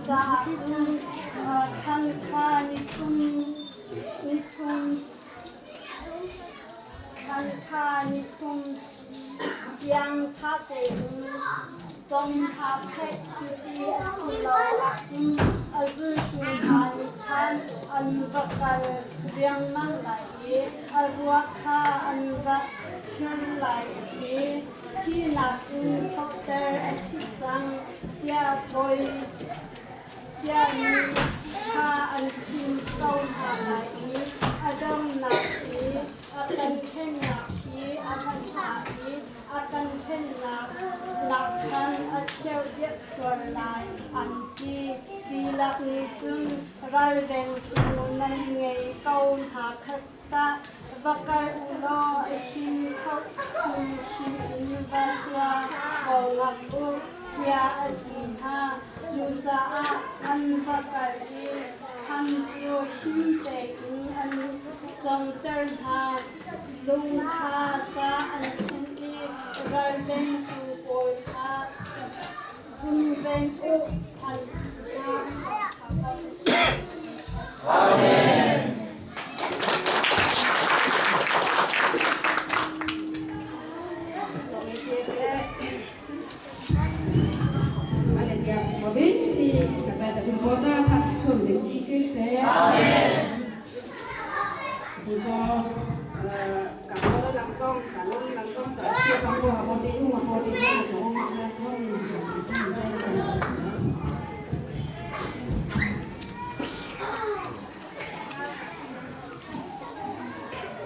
caah cun thlan kha nithum nithum thlan kha nithum tiang ṭha tein cawm hna seh. Cuti a si lo ahcun a zultu hna nih khan an va kal riangmang lai i a ruak kha an va phir lai a ti. Thihnak in thawhter a si cang tiah bawi tiah mi kha an chim ko hna lai i a donghnak i a kan thlennak hi a hmasa i a kan thlennak nakkhan a cheuh sual lai an ti. Tilak nih cun ralvengtu nan ngei ko hna kha tah va kal u law a him kho chung him in va tuah ko ngam u tiah a ti hna. Cucaah an va kal i thlan cu him tein an cawngter hna. Lung kha ca an khenh i ralvengtu pawl kha runveng u an ti hna. Amen.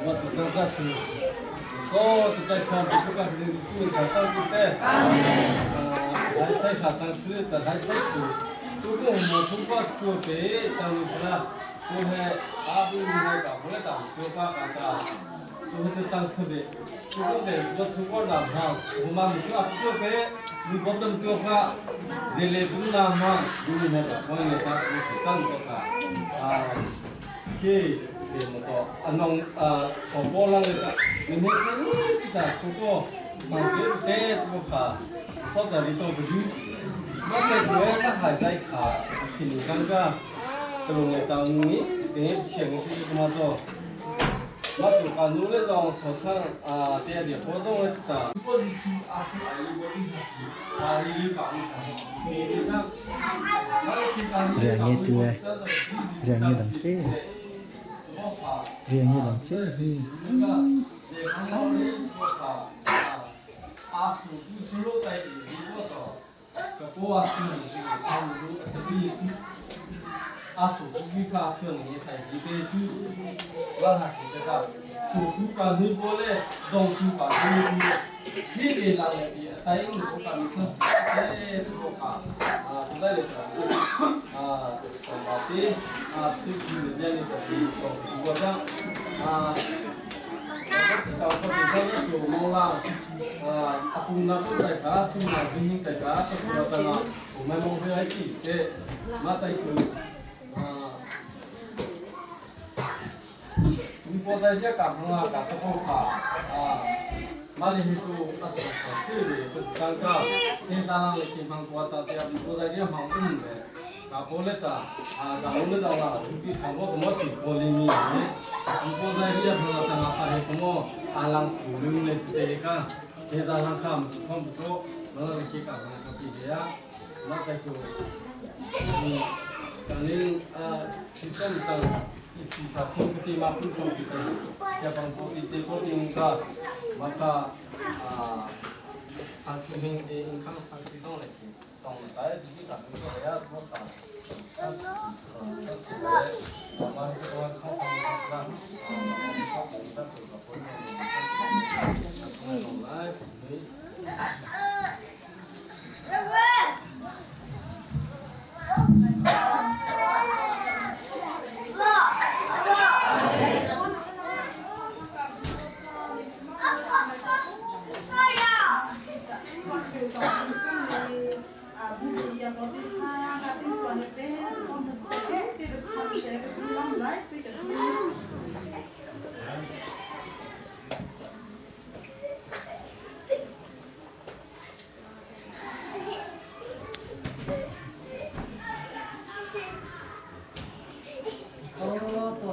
我不知咋去，说都在唱，不管是是为啥唱不是？呃，来菜卡唱出，但来菜做，如果我们通过做别张是啦，都系阿不应该搞，不来搞，就把搞搞，都系就张特别，如果是我通过让哈，我们不要做别，你不能做话，这里不那么，你那个，我那个，我张做卡，啊，去。anong ko lang ita ni se ni sa ko ko ma je se ko kha so da ri to bu ma te je na hai zai kha chi ni gang ga to le ta ni de qian ko ko ma zo ma zu ka nu le zong cho chang a de de ho zong le ta ko ji su a su ai li bo ni ha li li ka ni sa ni ni chang Riangi tu ai. Riangi dang che. Riangi dang che.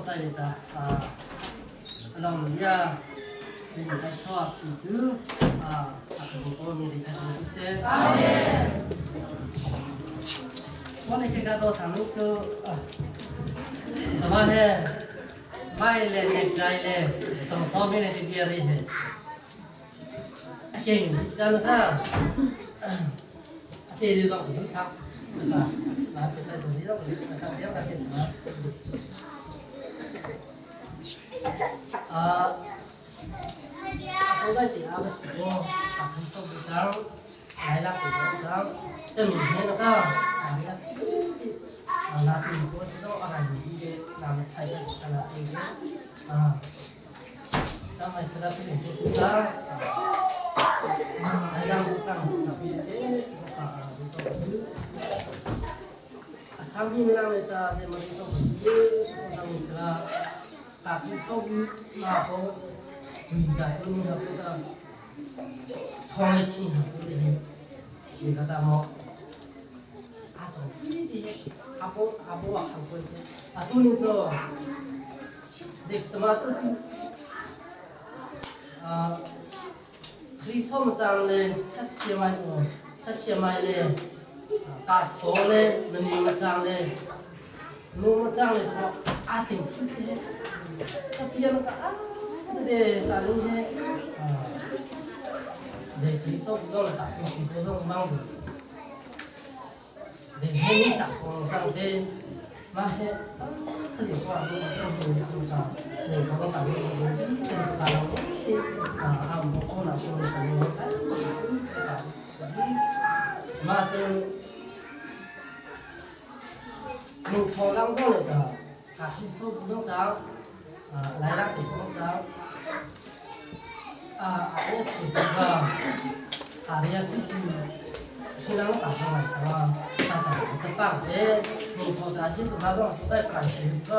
在的啊，那我们呀，给你在错比度啊，啊，可是我们的开始些。我那些个都他们就啊，怎么嘿，买嘞，那摘嘞，从上面的这边嘞嘿，行，这样看，这就当不用差，对吧？那别再做，你让我看别让他写什么。啊，都在底下的直播，啊，很受不着，来了不着，这明天的个，啊，那个，啊，那这个这种啊，你的那么菜的，那这个，啊，咱们是那不行不着，啊，来让让那边些，啊，啊，上面那个这么一个问题，咱们是那。大家手拿好，回家都那个创业天都是那个大毛，啊从弟弟阿婆阿婆啊看过去，啊都能做，这他妈都啊，可以说么脏嘞，吃起来哦，吃起来嘞，八十多嘞，没那么脏嘞，那么脏嘞，阿挺出去。Tapi yang ka ah jadi lalu he ah jadi risau betul tak betul mang jadi he tak ko sang de ma he cái gì qua cũng không không sao thì có con tàu đi thì tàu à à một con nào con tàu mà từ một thằng đang có được à khi số cũng cháu来了给工厂，啊，我是这个，啊，你要去，是那个大上来是吧？大大个棒子，你说啥子怎么弄？在感情个，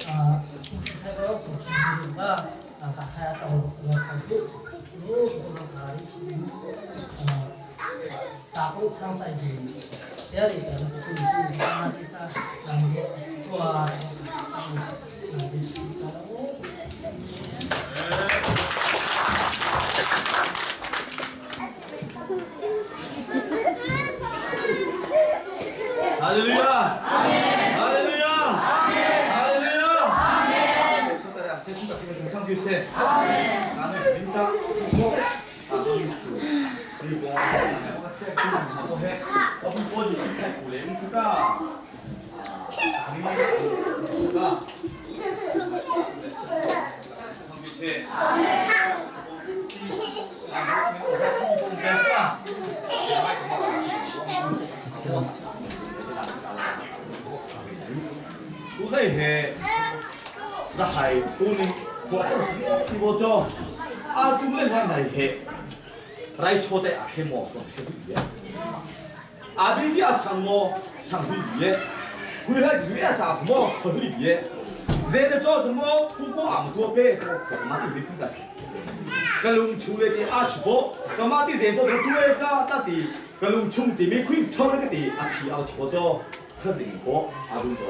啊，信息太多，信息个，啊，大家都要看住，你不能哪里去，啊，打工厂在的，别的个不是那里的，那个哇。 할렐루야! 할렐루야! 할렐루야! 첫 달에 새 친구 같은 경상 아멘. 나는 민다. 그리고 해. 어분 보지 시ታይ 고랭트가 아미가 성규씨. 아멘. 都在嘿，那系当年我是我做，啊，做咩他嚟嘿？来错在阿黑毛说是不一样，阿比是阿长毛长不一样，回来就是阿啥毛不一样，人的做什么不过阿么多呗，我妈的没看到。个龙出来的阿出波，个妈的人做的对个，到底个龙冲的没亏，冲那个的阿皮阿出波做。可是我阿公做，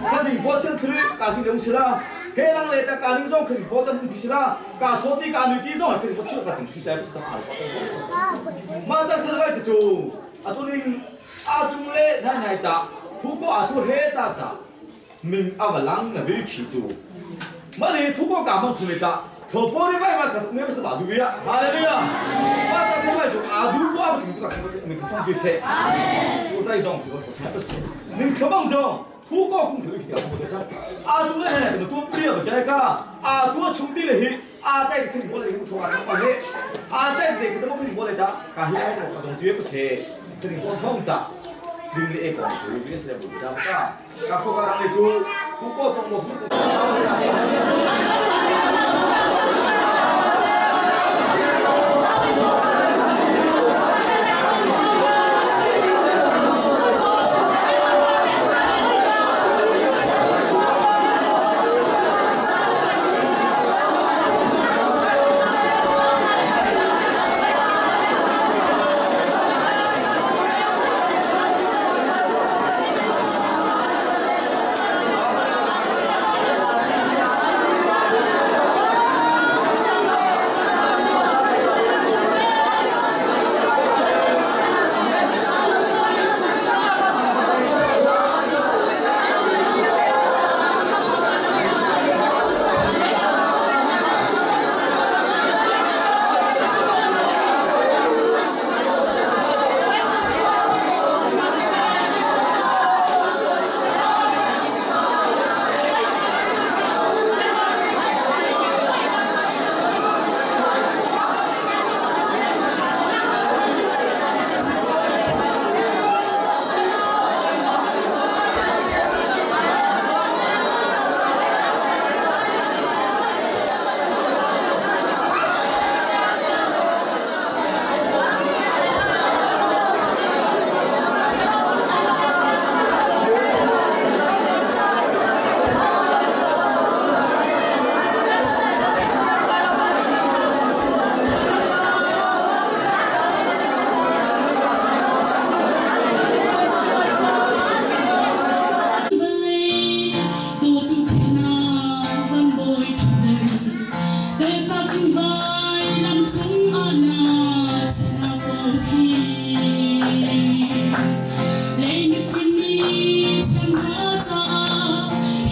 可是我听出来，家是两是啦，黑人来的家里上可是我的问题是啦，家说的家女的上可是我出个证书来不是他我做，马上出来就做，阿多林阿中嘞那那打，不过阿多黑打打，明阿个人那没去做，马里土过干嘛出来打？头玻璃外嘛，可没不是马杜呀，马来呀，马上出来就阿杜过阿不听不到，没听这些，我在上我才不是。您可望着，土高空头一条，我讲，阿杜嘞，怎么多不了不这个，阿多兄弟嘞，阿在肯定我来，我头发长发嘞，阿在这个怎么肯定我来打，但是我总绝不是，肯定我痛的，另外一个我也是来不讲的，那土高上来就土高同我。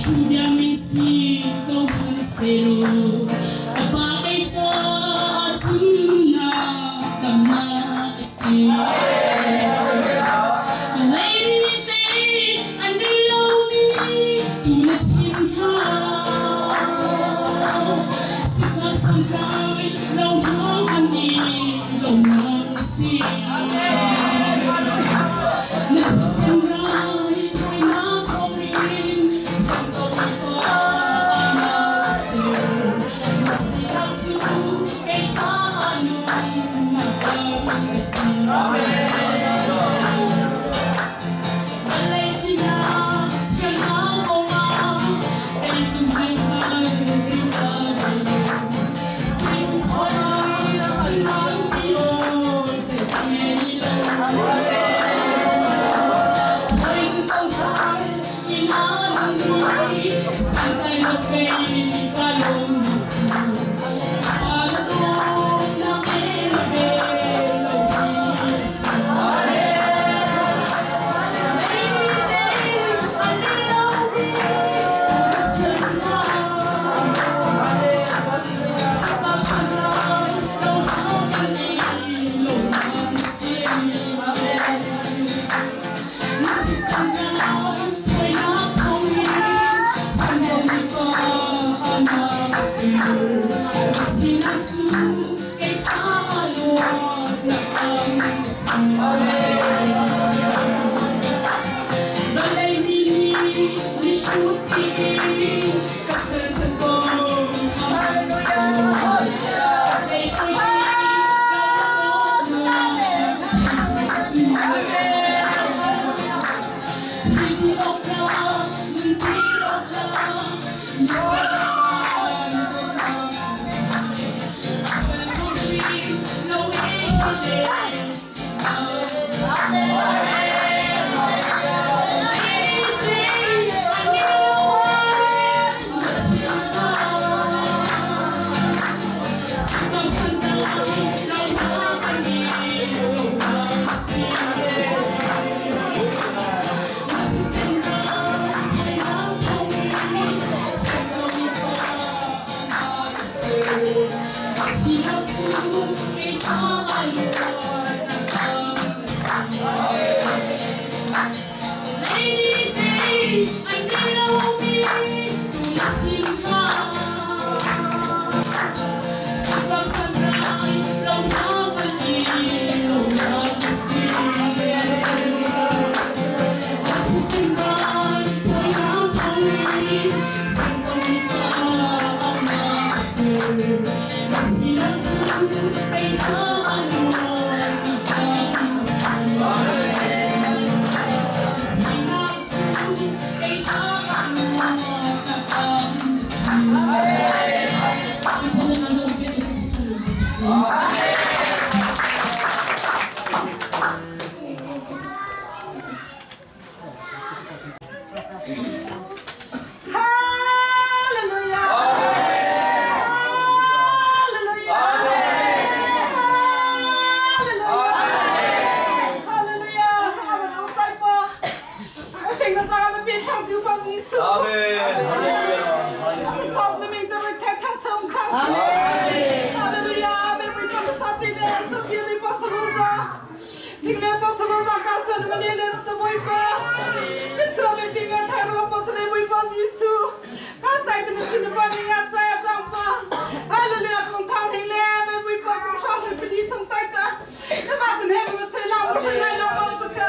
Thu bia men si ko hmanhsehlaw ka pa kei caah cun nunnak damnak a si. Vawlei nih zei an rel lomi tu na chim hna. Sifak santlai lo hna kan i lawmnak a si. Na thisen rai thawinak thawngin thiamcomi fa na si. Na thihnak cu kei caah nunnak lam a si. Vawlei fimnak thiannak kongah kei cu hmaikal ti ka ngei lo. Sui chaw ah ti aw zei ka ngei lo. Hawi zongthar inn ah nung santlai lo kei ka lawm ning cu. Pa na dawtnak e na vel lo hi a si. Vawlei mi nih mihrut tiin ka sersan ko hmanhsehlaw zei poi ka dawtnak cu. Thih awkah nunpi awkah misual a hrim lo e le. Hallelujah! Hallelujah! Hallelujah! Hallelujah! Amen. Ông sai pa. Ông sinh ra ra mà biến thằng thứ bao Giêsu. Amen. Ông sao thì mình cho mình thay thằng chồng thằng. Hallelujah. Amen. We come to Saturday. So beautiful possible. Ningle possible ka sun mali le to boy pa. Mi so mi tinga thai ro po te boy pa Giêsu. Ka chai te sin pa ni nga chai chang pa. Hallelujah kong thang thing le me boy pa kong shong he pli chung tai ta. Na ma te me me chai la mo chai lai la ma chu ka.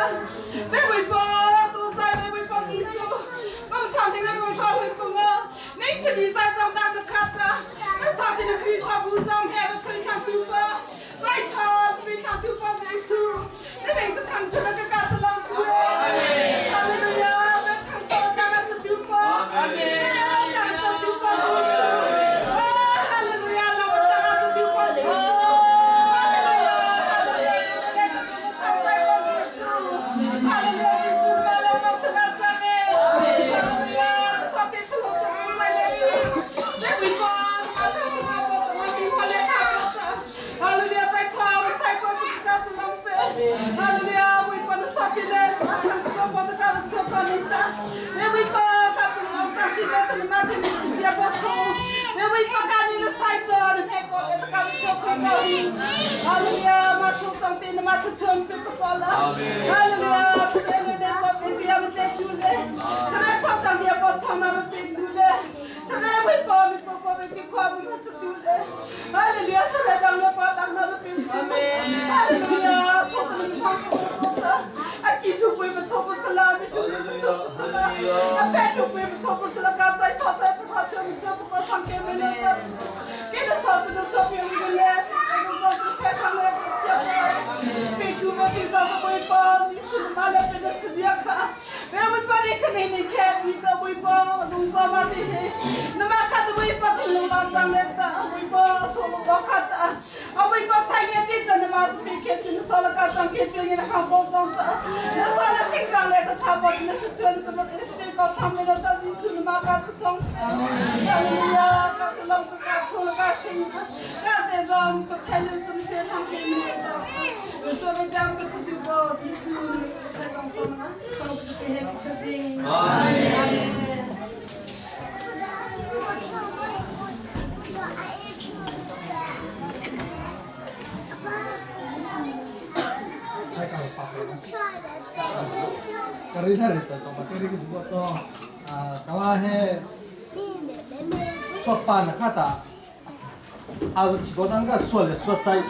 Me boy pa tu sai me boy pa Giêsu. Kong thang thing le kong shong he kong a. Nei pli sai chang da ka kha ta. Ka sa ti na kri sa bu zam he me chai thang tu pa. 在场非常就帮耶稣，你名字堂出那个嘎子老哥。Hallelujah ma chu chang te na ma thu chuam pe pa ko la. Hallelujah thre le ne pa pe dia ma te tu le. Thre tho chang dia pa chang na ma pe tu le. Thre we pa mi cho pa we ki khwa ma sa tu le. Hallelujah thre dang le pa dang na ma pe tu. Hallelujah cho ta ni phang ko ko. A ki thu pe ma tho pa sala mi thu pe ma tho pa sala. A pe thu pe ma tho pa sala ka chai cha chai pa tha chu mi chu pa ko thang ke me le ta. Ke na sa tu na sa pe ni le. Na sa tu pe chang le pe chia pa. Pe tu ma ti sa ta boi pa ji su ma le pe na chi zia kha. Ve boi pa ni kha nei nei khe mi ta boi pa zung sa ma ti he. Na ma kha ta boi pa thing long la chang le ta boi pa cho lo ba kha ta. A boi pa sai nge ti ta na ma chu pe khe tu na sa la ka chang ke che nge na shang po chang ta. Na sa la shing rang le ta tha pa na chu chu na chu ma es te ka tham le ta ji su na ma ka ta song. Hallelujah ka ta long ka chu la ka shing ka te zong pa thai le tum se thang ke mi ta. So me dam pa chu bo ji su sa kong som na. Kong pa te he ka jing. Amen. 说办的卡达，还是基本上个说的说在，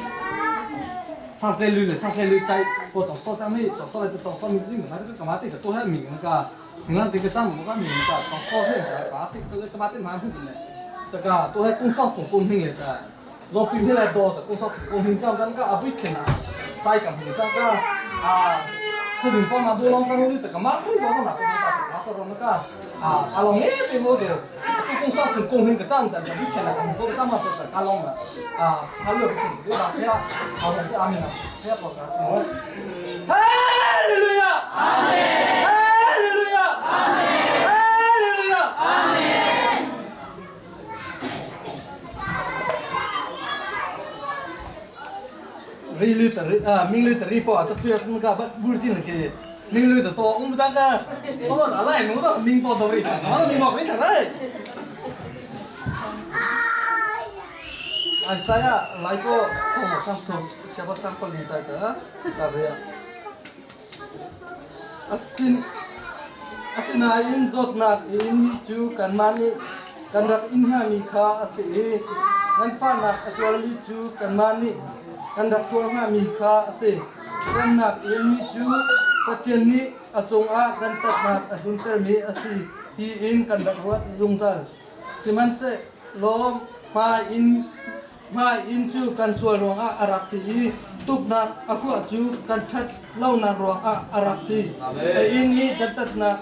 上这路的上这路在，我早说在没早说的早说名字，我这个干嘛的都还名那个，你看这个咱们个名个早说是个干的这个干嘛的蛮好的，这个都还工商同公平的，若比起来多的工商同公平，这样个阿不肯啊，在干这个啊。佢哋帮忙都啷当嗰啲，咁啊，佢讲到哪个哪个哪个啊，阿龙呢对冇对，做工商同公平个账的，就你看了，咁多个账嘛是阿龙的，啊，他六个对吧？对啊，好的，阿明啊，对啊，宝哥，哈利路亚，阿门，哈利路亚，阿门，哈利路亚，阿门。利率的啊，明率的利保，这主要那个不不是进去，明率的多，我们那个我们哪来，我们明报都没看，我们明报没看来。Isaiah来过，送我上头，下巴上过礼拜的，咋的呀？Asin asinain zawtnak in mi cu kanmah nih kan rak in hngami kha a si i nganfahnak a tuarmi cu kanmah nih kan rak tuar hngami kha a si. Remnak in mi cu Pathian nih a cungah dantatnak a hluntermi a si tiin kan rak ruat zungzal. Sihmanhsehlaw hmai in cu kan sual ruangah a rak si i tuknak a khuah cu kan ṭhat lonak ruangah a rak si. A inn nih dantatnak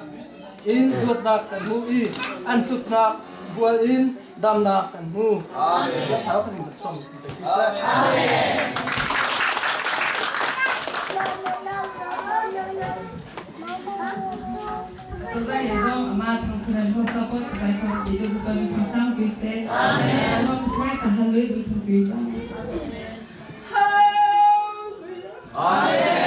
in luatnak kan hmu i an tutnak bual in damnak kan hmu. Amen. Hallelujah.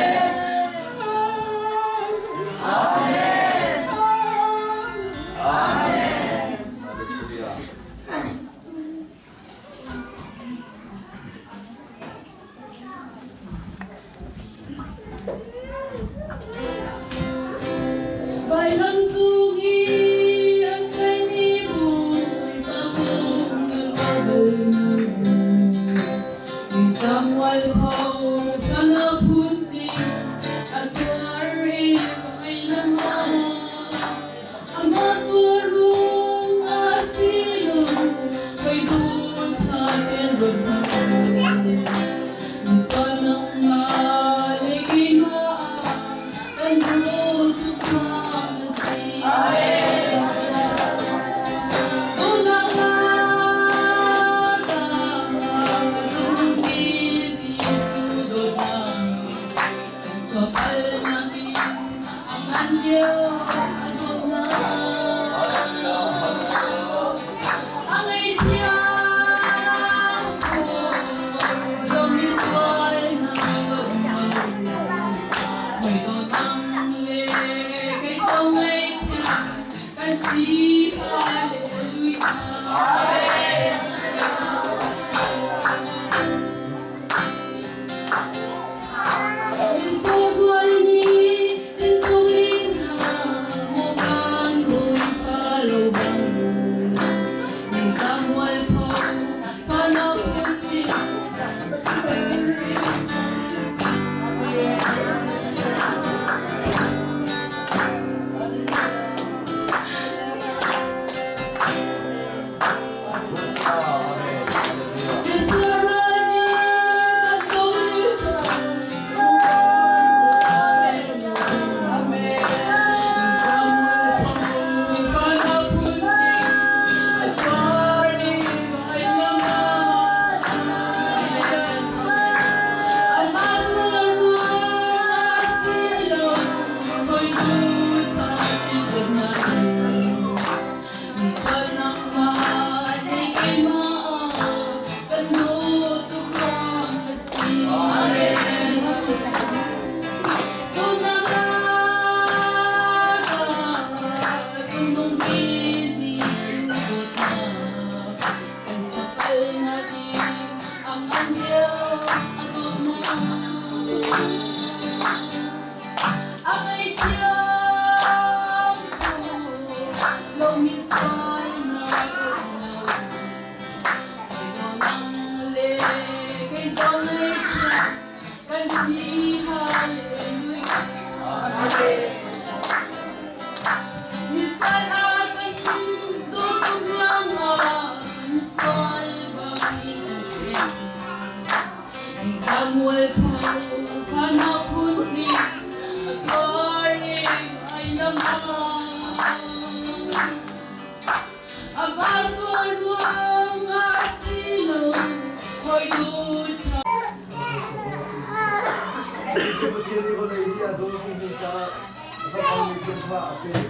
Fapa nih cun kha a pek.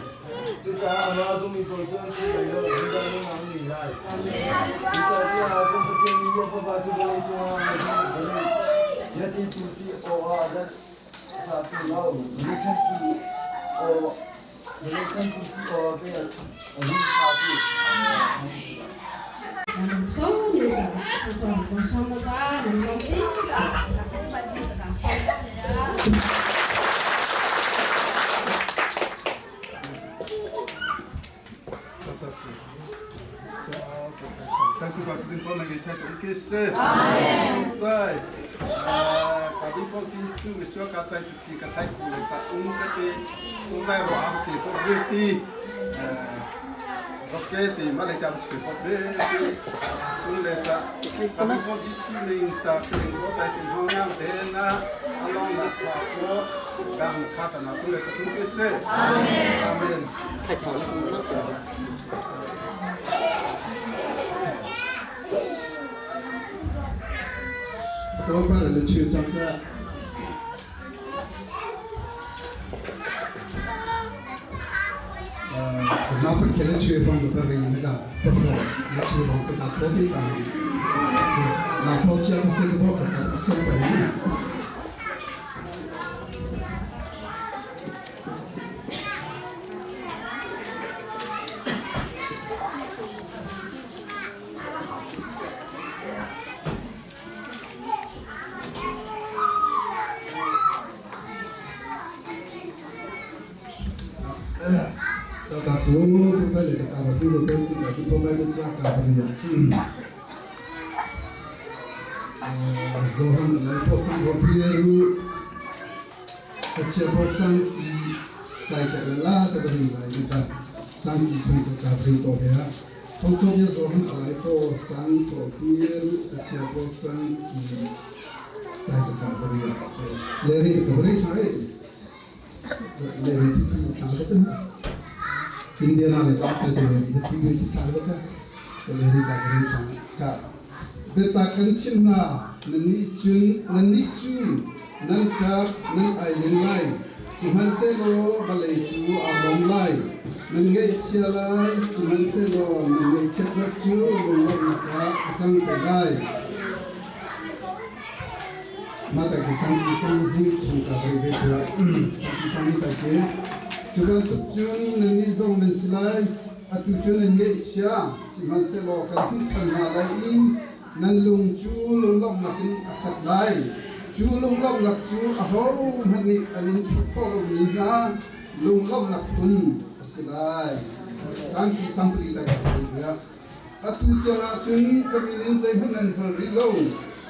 Cucaah amah a zummi paoh cu an thi lai lo, zungzal nunnak an ngei lai. Zeicahtiah kan Pathian nih a Fapa cu vawlei cungah a biatitu si awkah a dah ti lo. Vawlei si awkah pei a zumh kha cu. Amen. Tlawmpal le cheu cang dah. Na pun kele chue fang ka ri na ka pa na chue fang ka tho ti ka na tho chia ka se bo ka ka so pa ni. Ta cu tu le ka ka tu lo tu ti ka tu mai cha ka bria. Zohan lai po sang ho pieru ka chia po sang i tai cha la ta bri lai ni ta sang i chung ka ka bri to he thong chom ya zohan lai po sang to pieru ka chia po sang i tai ka ka bri le ri ka bri thai le ri ti sang ba na Indiana le ta ta le ri ti ti sang ba ka le ri ka bri sang ka beta kan chim na nan ni chun nan ni chu nan kap nan ai len lai sihmanhsehlaw vawlei cu aa lawm lai nan ngaihchia lai sihmanhsehlaw nan ngaihchiatnak cu lunglawmhnak ah a cang te lai mah ta ki sang ki sang hi chung ka rei ve tua sang ki sang ni ta ke cu bantuk cun nan nih zong nan si lai atu cu nan ngaihchia sihmanhsehlaw kan hmuh ṭhan hna lai i nan lung cu lunglawmhnak in a khat lai. Cu lunglawmhnak cu ahohmanh nih an in chut khawh lomi hna lunglawmhnak phun a si lai. Sangpi sangpi tai ka Atu tiang ah cun ka min in zeihmanh nan hal rih lo.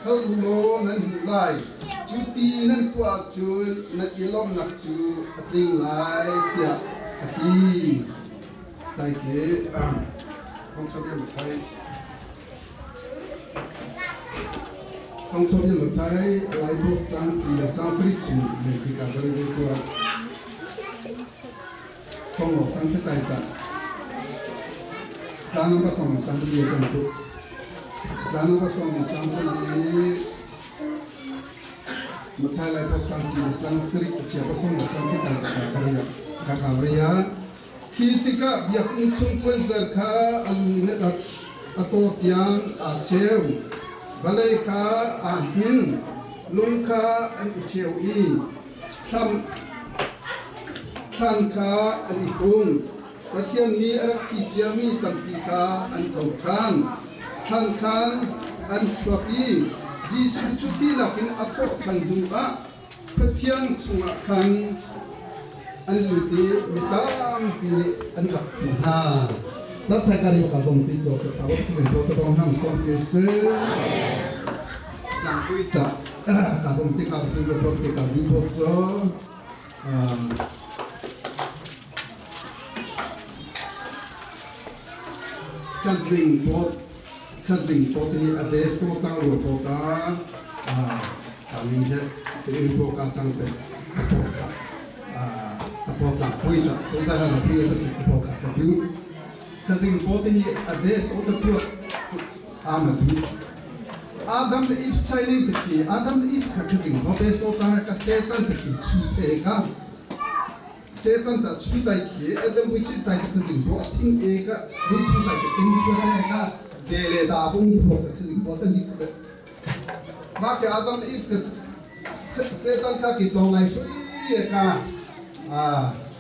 Hal u law nan hmuh lai. Cu ti nan tuah ahcun nan i lawmhnak cu a tling lai tiah a ti. Tai ke Thongchawm lai bawk sang ti le sang sari chung le khi ka bari ve tua song lo sang the tai ta sang ba song sang li kan tu sang ba song sang li mathai lai bawk sang ti le sang sari chia ba song sang the tai ta ka ria ka ka ria Khi tikah biakinn chung puanzar kha a lu in a taw tiang aa cheu. Vawlei kha aa hnin, lung kha an i cheu i thlan kha an i hung. Pathian nih a rak thi ciami tampi kha an tho ṭhan. Thlan khan an chuak i Jesuh cu ti lakin a thawh ṭhan hnuah Pathian chungah khan an lut i mi tampi nih an rak hmuh hna. Zapthai kari ka zong ti cho ta wat ti ko ta bong hang song ke se. Lang pui ta ka zong ti ka ti ko ti ka du bo so. Ka zing pot ka zing pot hi a ve so chang ro po ka Amin he in po ka chang te ka po ka ka po tlang pui ta tu za ka pui ka si ka po ka ka du ka zing po te hi a ve so ta pu a ma du Adam le Eve chai ning te ki Adam le Eve kha ka zing po ve so chang ka Satan te ki chu te ka. Satan ta chu tai khi Adam wi chi tai ka jing bo thing e ka wi chu tai ka ting chu e ka zele da bung pho ka jing bo ta ni ka ma ke Adam if ka Satan ka ki tong lai chu e ka a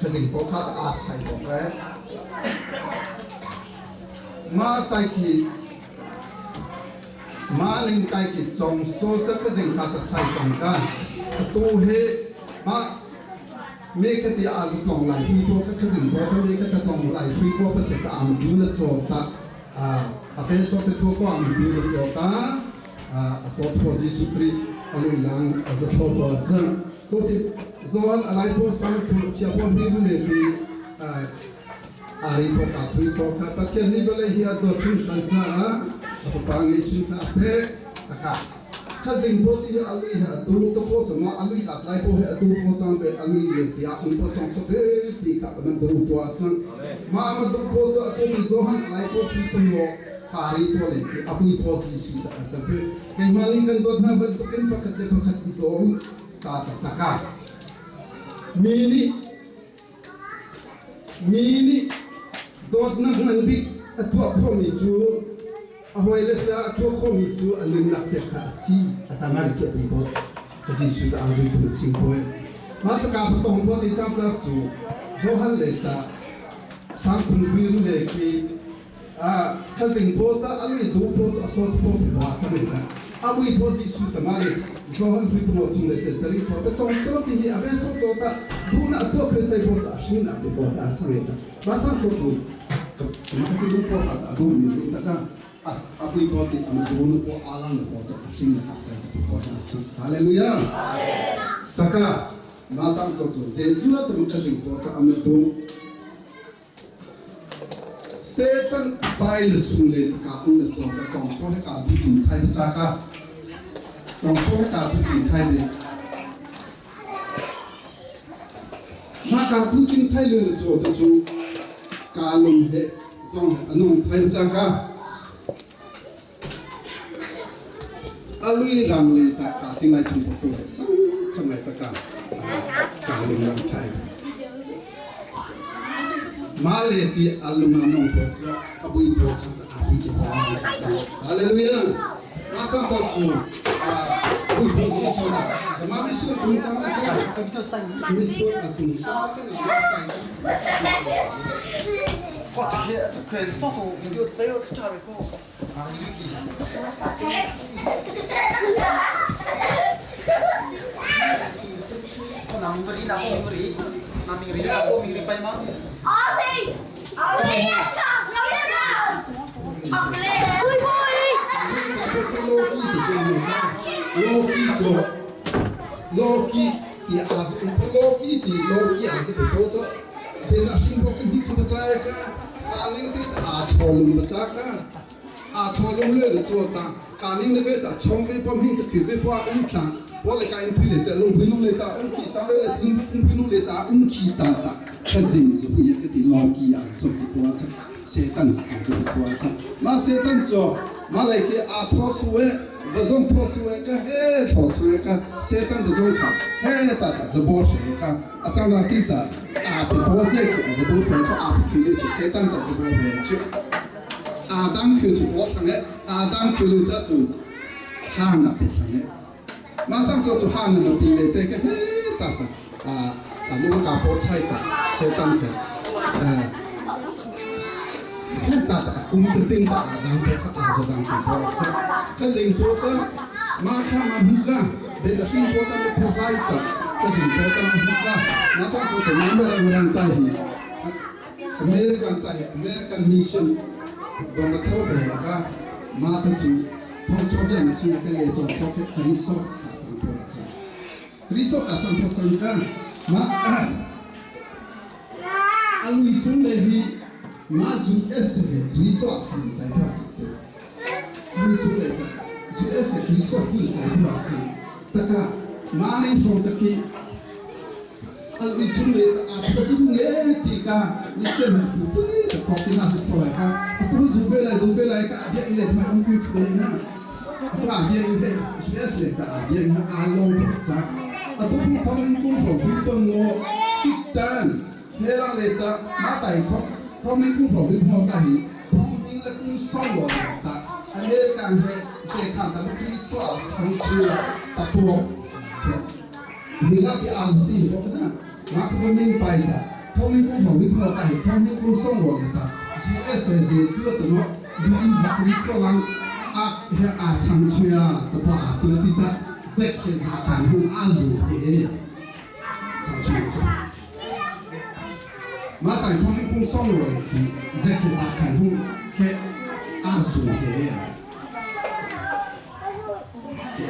ka jing bo kha ta a sai bo ka ma tai khi ma ling tai ki chong so cha ka jing kha ta sai chong ka tu he ma เมฆที่อาจจะต้องไหลฟุยโปก็คือสิ่งพอเมฆก็ต้องไหลฟุยโปก็เสร็จตามดูแลโซตาอาเป็นโซตตัวก็อันดูแลโซตาอาโซทโพซิสุคริอลุยลังอาจะโซตัวจังตัวที่โซนอะไรพวกสังคุเชียพวกนี้ดูเลยที่อาริโปกาทุยโปกาปัจเจนี้ก็เลยเฮียตัวชุนชันจ้าอะปางนี้ชุนตาเพ่ตะกะถ้าสิ่งพวกที่อลุยหาดูตัวพวกสมอลุยกัดไล่พวกให้ดูพวกจังเป็นอลุยเลยที่อาอุ้มพวกจังสเปที่กับมันดูตัวจังมามันดูพวกจะตัวมีโซหันไล่พวกที่ตัวโลการีตัวเลยที่อาอุ้ยพวกสีสุดแต่เป็นไอ้มาลิงกันตัวนั้นมันตัวเป็นปกติปกติตัวตาตะกะมีนี่มีนี่ตัวนั้นมันบิ๊กตัวพ่อมีจู ahoi le cha thua kho mi chu alun nak te kha si atanga ke ri bo ka si su da azu pu ching ko ma cha ka tong bo ti cha cha chu zo hal le ta sang thung pi ru le ki a kha sing bo ta alui du po cha so po pi ba cha me ta abui po si su ta ma le zo hal pi po chung le te sari po ta chong so ti hi abe so cho ta du na to kre chai po cha shin na po ta cha me ta ba cha cho chu ka ma ka si du po ta du mi du ta ka abui po ti ama du nu po alang po cha shin na cha po ta cha hallelujah ta ka ma chang cho chu ze chu ta ma kha sing po ta ama du Satan bai le chung le ka ung le chong ka chong so he ka tu jin thai cha ka chong so he ka tu jin thai le ma ka tu jin thai le le cho ta chu ka lung he zong he anong thai cha ka alui rang le ta ka ching lai chung po he sang kham lai ta ka ka lung rang thai ma le ti alung anong po cha abui po kha ta abi te po hallelujah ma cha cha chu abui po ji so na ma mi su kun cha ka mi su a sin sa ka na 어떻게 저도 이거 세요 스타일이고 남들이 나무들이 남이 나고 미리 빨리 마. 아비 아비 로키 디 아스 로키 디 로키 아스 보자 베나 핑보 큰 디카 바자카 아링 디 아초lung 바자카 아초lung le cho ta kaning le ta chong ve pom hing ta fi ve pa um tla bo le ka in phi le ta long phi nu le ta um ki cha le le thing um phi nu le ta um ki ta ta kha zing zu ye ka ti loki a so ki po cha setan zu po cha ma setan cho ma le ke a tho suwe vazon tho suwe ka he tho suwe ka setan de zong kha he ta ta zu bo he ka a cha na ti ta a pe po se ke zu bo pe cha a pe ki le chu setan ta zu bo he chu a dang khu chu bo sang he a dang khu le cha chu ha na pe sang he ma sang cho chu ha na no pi le te ka he ta ta a a lu ka po chai ta setan ke he ta ta kum te ting ta a dang ko ka a za dang ko po cha ka zing po ta ma kha ma bu ka be da sing po ta me pho kai ta ka zing po ta ma bu ka ma cha chu chu ma ra rang ta hi American ta hi American mission bang ka tho be ka ma ta chu thong cho bia ma chi na ke le chong so ke Kristo ka chang po cha Kristo ka chang po chang ka ma alui chung le hi ma zu es he Kristo a phu chai pa cha alui chung le ta zu es he Kristo phu chai pa cha ta ka ma nei thong ta ki alui chung le ta a phu su nge ti ka ni se na pu pu ta ko ti na se so ka a tu zu be la zu be la ka bia ile ma um ku ku na a tu a bia ile zu es le ta a bia a long cha a tu pu thong ning kung fo pu pa ngo Sit tan thế là lệ ta má tài không không nên cũng phổ biến phong ta hi không nên là cũng xong rồi ta anh ấy càng hệ sẽ khẳng ta khi xóa sáng chiều ta buộc vì là cái ăn gì đó na má không nên bài ta không nên cũng phổ biến phong ta hi không nên cũng xong rồi ta dù s z chưa từ nó vì khi xóa lang à à sáng chiều ta bỏ à tiêu đi ta sẽ sẽ khẳng hung ăn dù thế sáng chiều 马大通你讲送落去，热去热开风，去阿树的啊，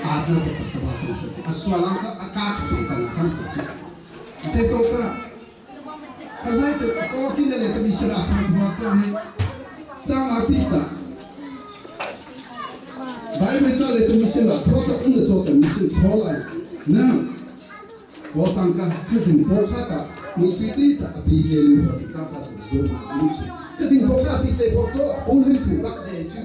阿这个什么这个，阿刷人这阿家出来的那种事情，这种个，他来的高进来的米是拉什么这里，张阿弟的，白没这里的米是拉，错的嗯的做的米是错来，那我张个可是不卡的。你随地的比这里和张张是说嘛，这是国家比这国做，无论去哪地区。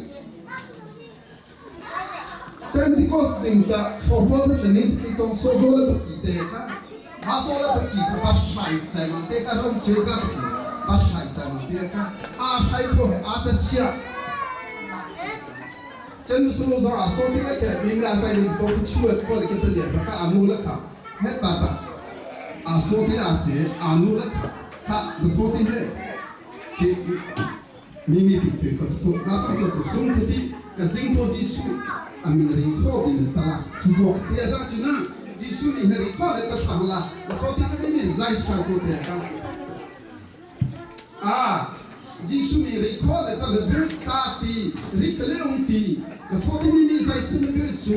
但这个是领的，说法是领的，种说说了不记得个，他说了不记，他把晒在嘛，这个让介绍的，把晒在嘛，这个阿海破阿的吃。真是说说啊，说的那个，明个在你包括出来过的个不脸，把个阿努了卡，很大大。啊，说的啊，这阿努了卡，他那说的嘿，给秘密的对，可是不，那这个就送给的，个生活技术，啊，明人考的呢，得啦，如果第二张就那，技术你那里考的得上了，那说的这边在上过的个，啊，技术你里考的得了别大的，里可了的，个说的你你在什么个做，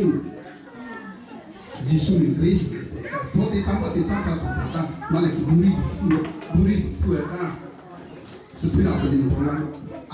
技术你可以。我哋走我哋走走同大家，我嚟鼓励鼓励鼓励家，是推下佢哋講啦，啊，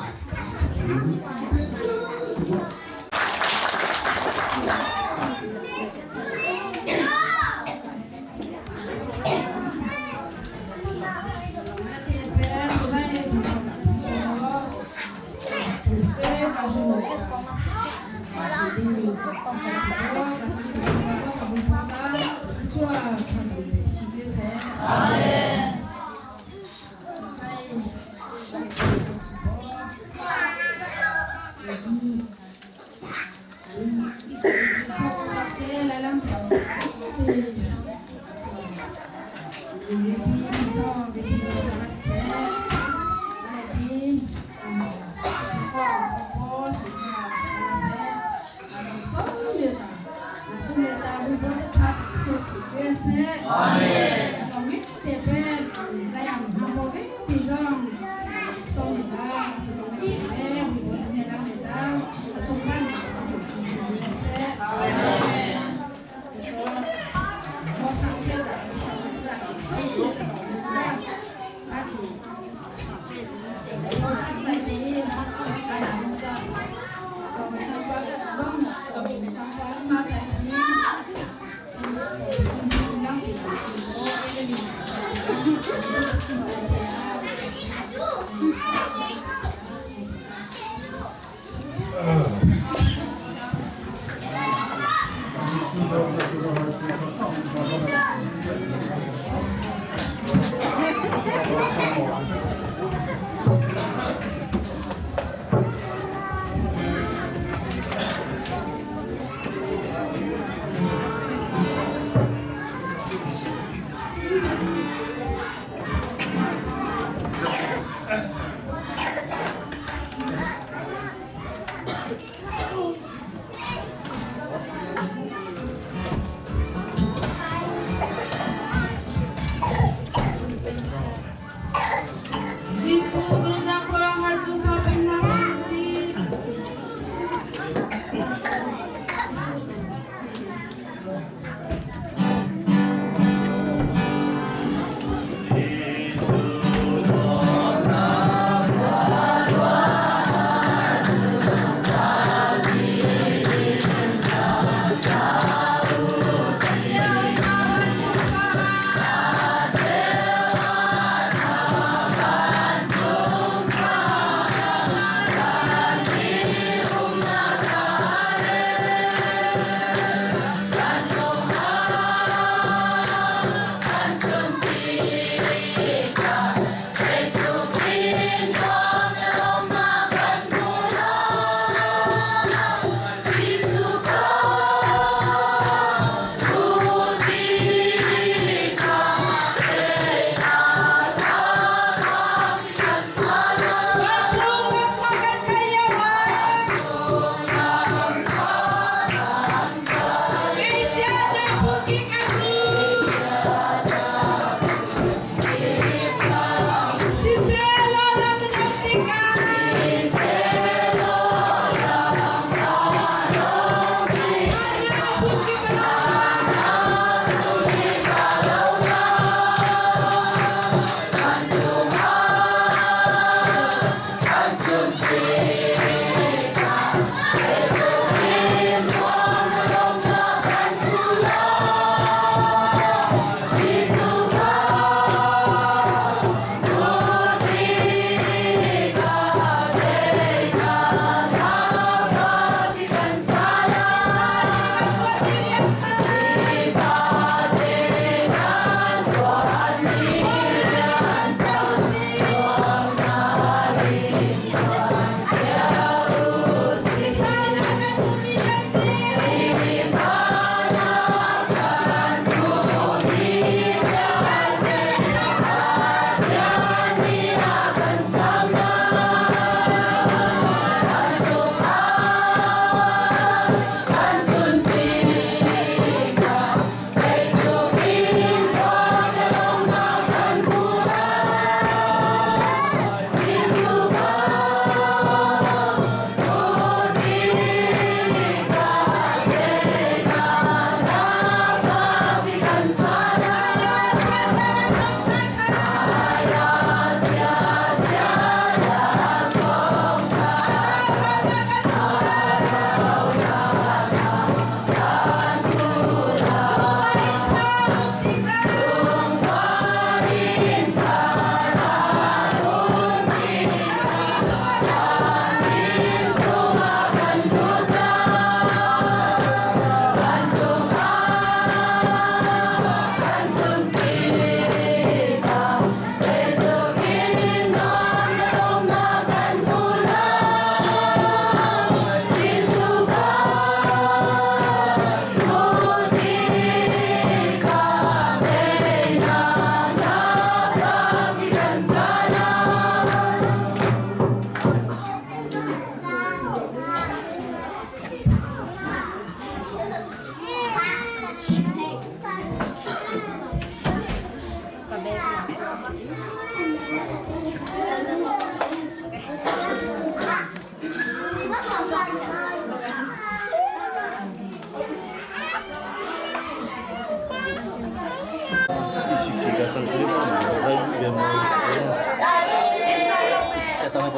Seperti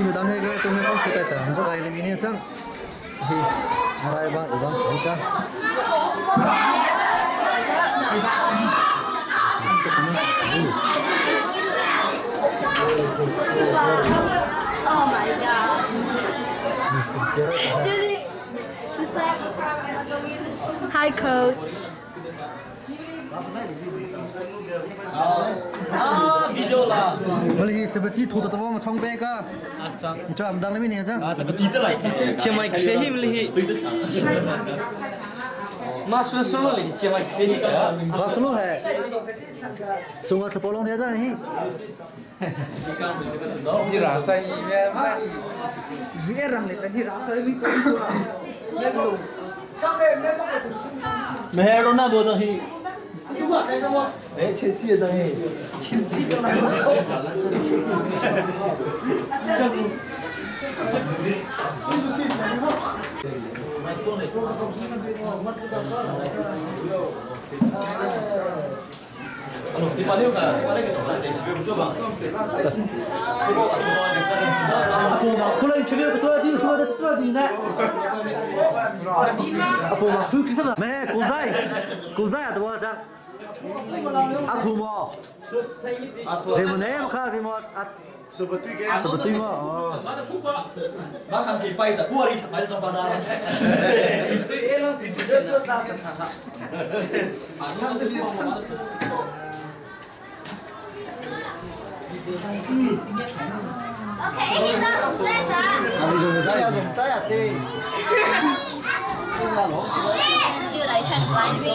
medang he ke tung he suka ta hang kai le mini chang hi arai bang ibang ka. Oh my god. Hi, coach. Video lah. Mali seperti thu to ma chong pe ka. Cho am dang le mini chang. Seperti tu lah. Cemai ksehim lihi. Ma su su li cemai ksehim. Ma su hai. Chung a polong the chang hi. Ni rasa ini, Mehro na do hi. Eh, Chelsea da hi. Chelsea da lai. Okay, 你咋弄在这？Dude, are you trying to blind me?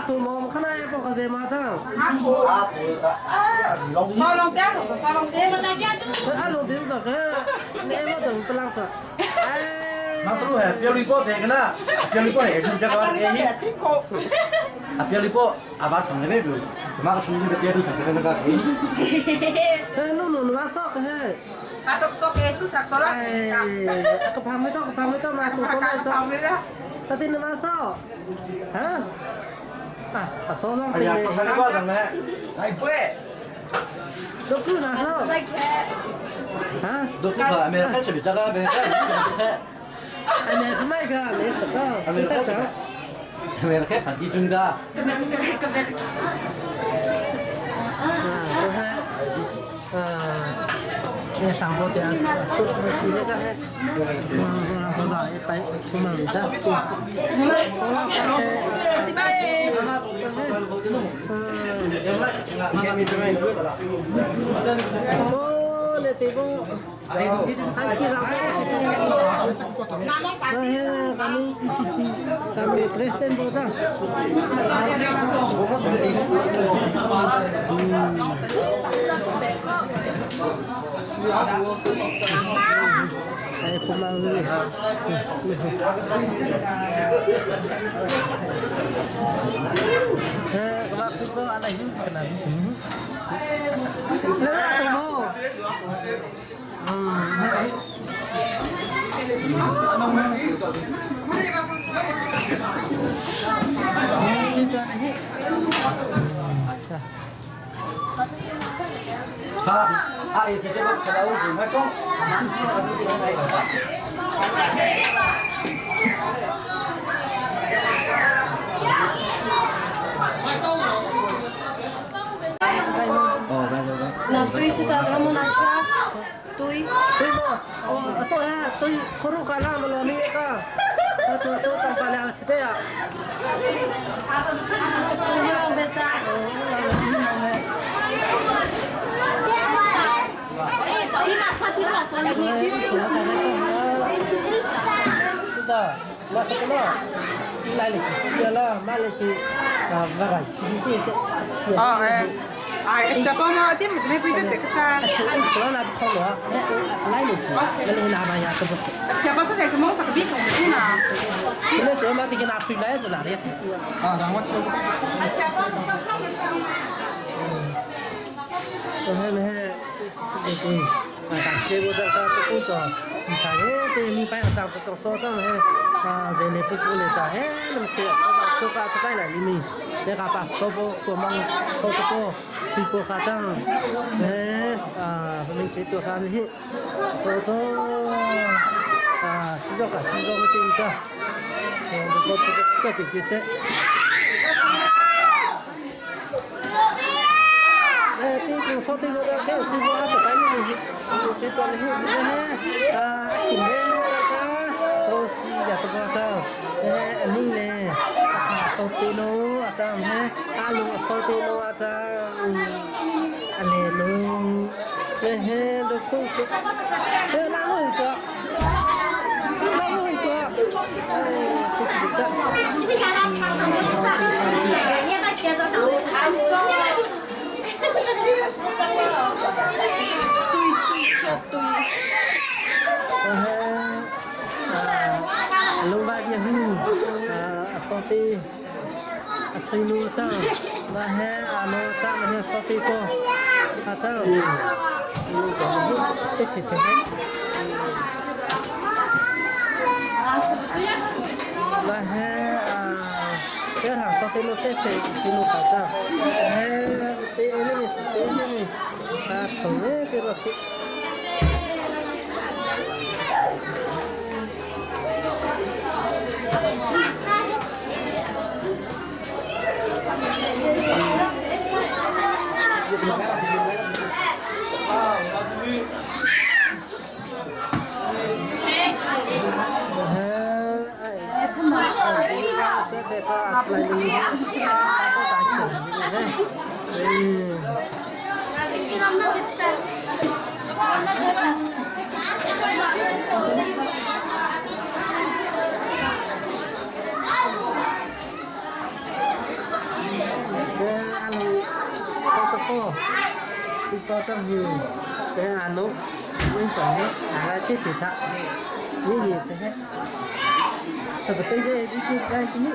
tu mo khana e po ka ze ma chang. Sao long té, sao long té. A long té ta ke. Ne ma chang pelang ta. Ma sru he piali po te kana. Piali po he ju ja ka ke hi. A piali po a ba chang le ju. Ma ka chung de piali chang le ka ke. He no no ma so ke he. 啊，这个给出他说了。哎，个旁边到个旁边到嘛，做什么做？他对你妈说，啊？啊，说上。哎呀，刚才挂上来，来贵。都够拿手。啊？都够了，没开始比这个没开。哎，没卖个，没事的。没开始，没开盘地中的。啊，你上播电视，说我记得这还，我我一百不忙的。哦，你对不？Kami ICC, kami Kristen po ta. Ay, pumangi. Eh, waktu itu ada yung kenal. Lewat mo. 啊，伊直接我看到我就我讲，哦，来来来。那对是咋个么难吃？对。对么？哦，对啊，对，可鲁卡那么罗尼个，我做做长大了是的呀。哦哎，哎，小朋友，点么子没规定这个噻？小朋友在个猫这个边种的呢。啊，让我听。ko si ko chang hi te anu win ko ni ala ti ti ta ni ni te he seperti je di ki jai ki ni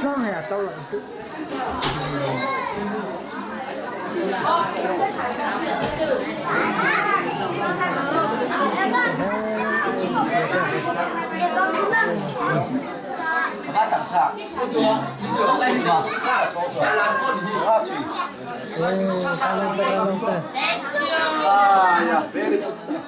trong hay là trong lại chứ. Ah, yeah, very good.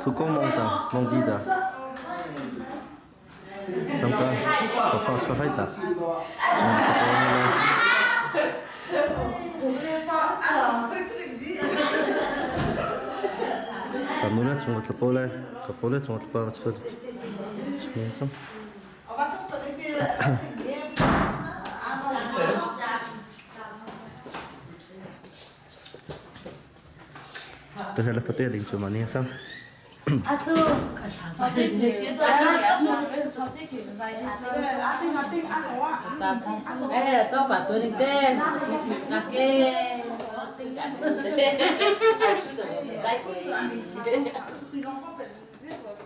Thu ko mong ta mong di ta chang ka ka fa cho hai ta chong ka ko ni le ka nu le chung ka po le ka po le chung ka pa ka chu chung chang Tôi là có tiền cho mà nè sao?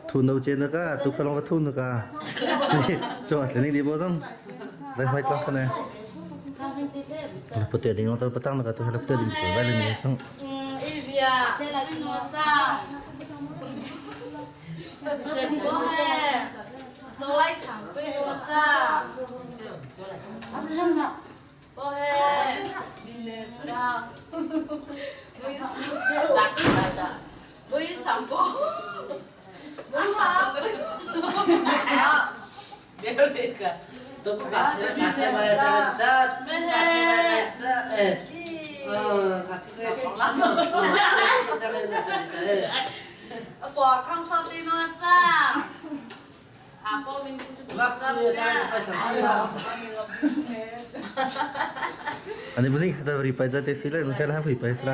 Thu nâu trên nó cả, tôi phải lo cái thu nó cả. Cho anh đi vô không? Đây phải lo cái này. Là có tiền nó tôi bắt tăng nó cả tôi là có tiền của vai lên xong. Anh em mình sẽ phải ra test lại, nó cái là phải phải ra.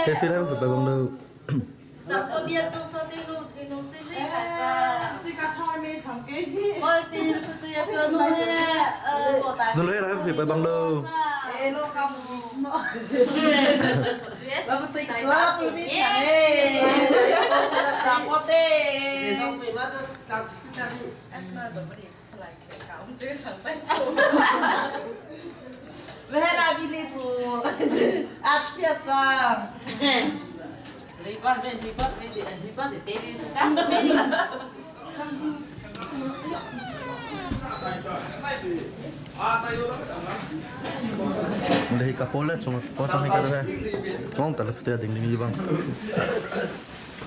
Test lại phải bằng đâu. Nó lấy là phải bằng đâu. Đây cả phố lên chúng có trong cái đó con ta là phải định đi bang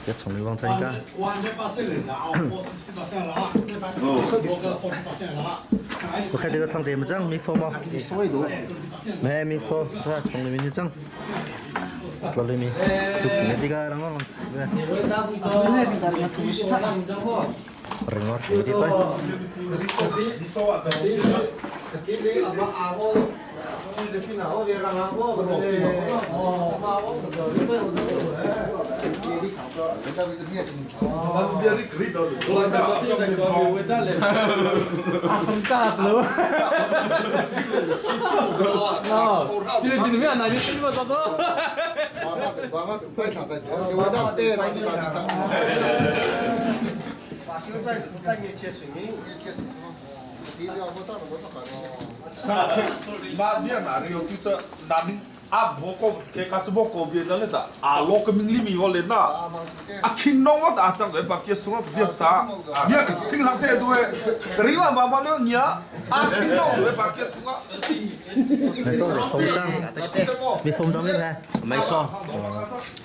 cái从你帮参加。我看这个汤怎么整？没说吗？没没说，他从里面就整。到里面，就那这个，然后。Rengot, begitu.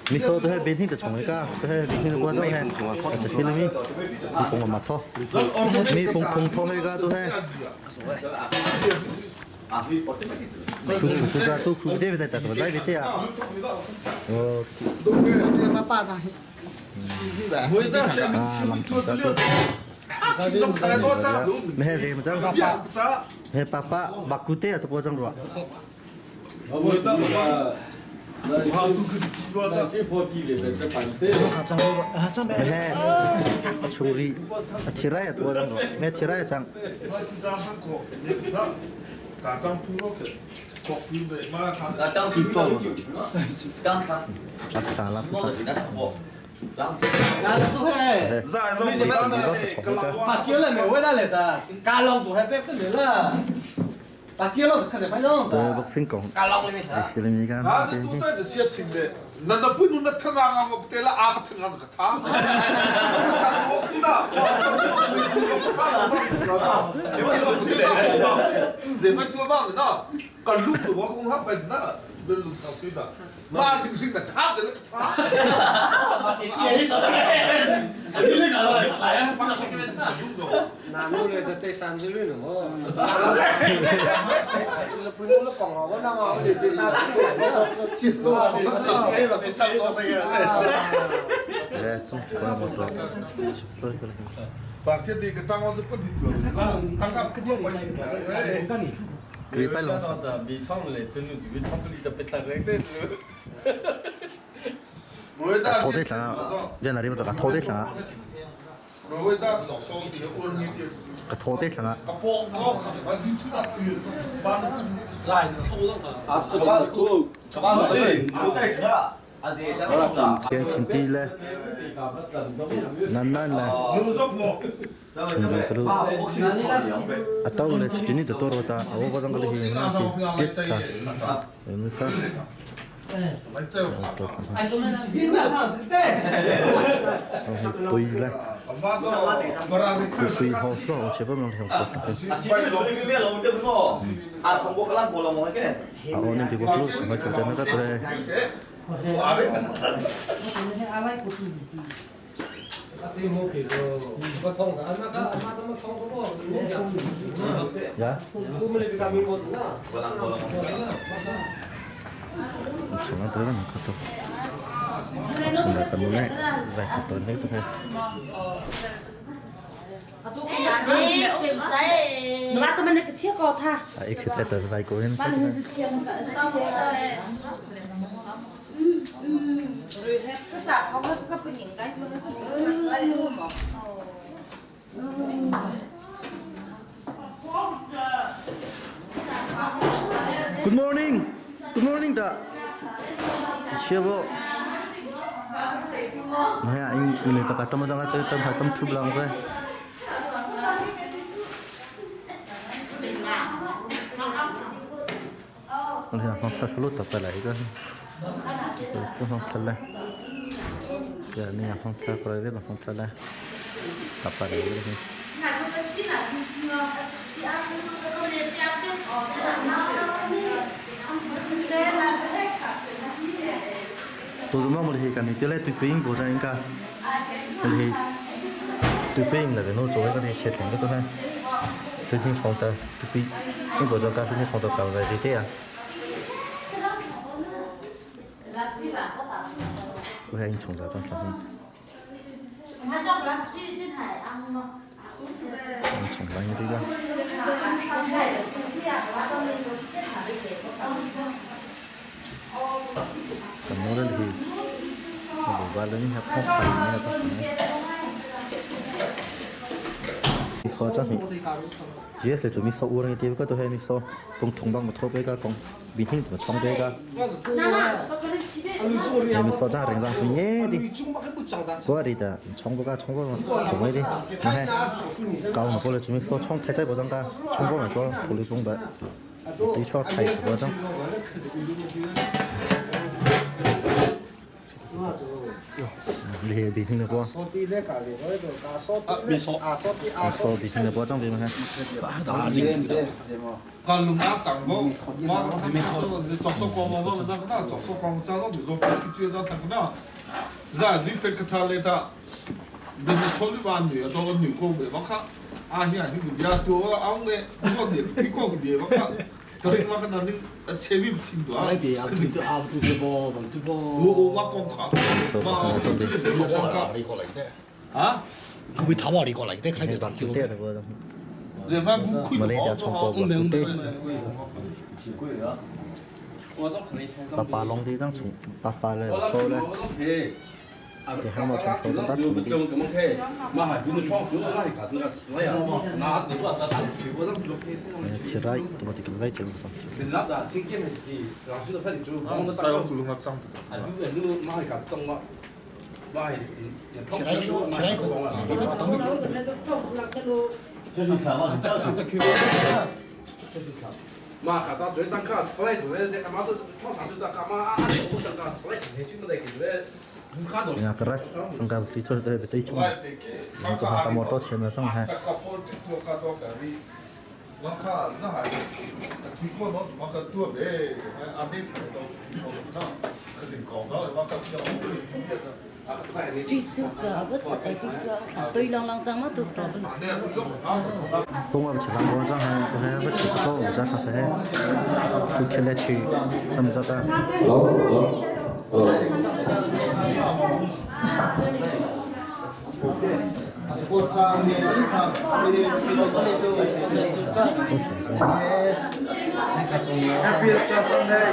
没说都系变天就从而家，都系变天就过咗系，就先咪，你帮我抹拖，你帮同拖去噶都系。苦苦都苦啲嘅，但系唔啲啊。哦。咩事唔争？咩爸爸白骨啲啊，都过争咗。咩？处理，切来多争咗，咩切来争？ Boxing kong silimi ka Ka thaw te thlang ah. Chinti le nan nan le chundu fru atau le chitini to toro ta awo ko jang le hi na ki pit kha emu kha Tui le tui ho so che pa mang ho a o nin ti ko flu chunga ko ta na ka tre Ya. Chunga to na ka to. Chunga ka nu ne vai ka to ne to he. A ik te to vai ko hin. Good morning. Good morning ta. Chiavo. Maya ing ini ta kata macam kata tam hatam tu belang ko. Ano hong sa sulu ta pala ito. Ito hong tala. Ya ni hong sa private hong tala. Ta pala ito. Tu tu mo le kan ni te le tu ping bo jan ka. Le tu ping le no zo ka ni che teng ko ta. 最近放的tu ping, ni bo jan ka ni放的ka va de ya. 我还从这张看。从哪里的？怎么的哩？我把人家跑跑人家怎么？你说这是？这是做咪说乌人的，个都系咪说，讲同帮我拖背个，讲明天怎么冲背个？你说这人上耶的，我的的，冲不个冲不冲没的，你看，搞我过来准备说冲太在不上个，冲过来个土里冲的，的确太不上。你别听得过。啊，说别听得过，这边看。爸爸弄的张从爸爸来说嘞，你喊我从头到尾的。起来，我得来这个。Ya keras sangka bukti cho te bete chung. Ko ha motor chen na chang ha. 东阿不吃糖果，张还不还不吃不到，我家上还就吃来吃，怎么着的？ Happy Easter Sunday.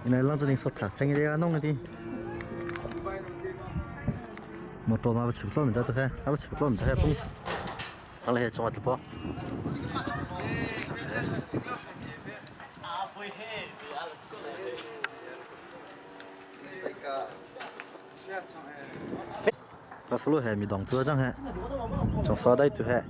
你来让这里说他，看你这个弄的的。我做那个吃不到，你知道还？那个吃不到，你知道不？阿来做直播。那福禄还没动，做张还，从沙袋做还。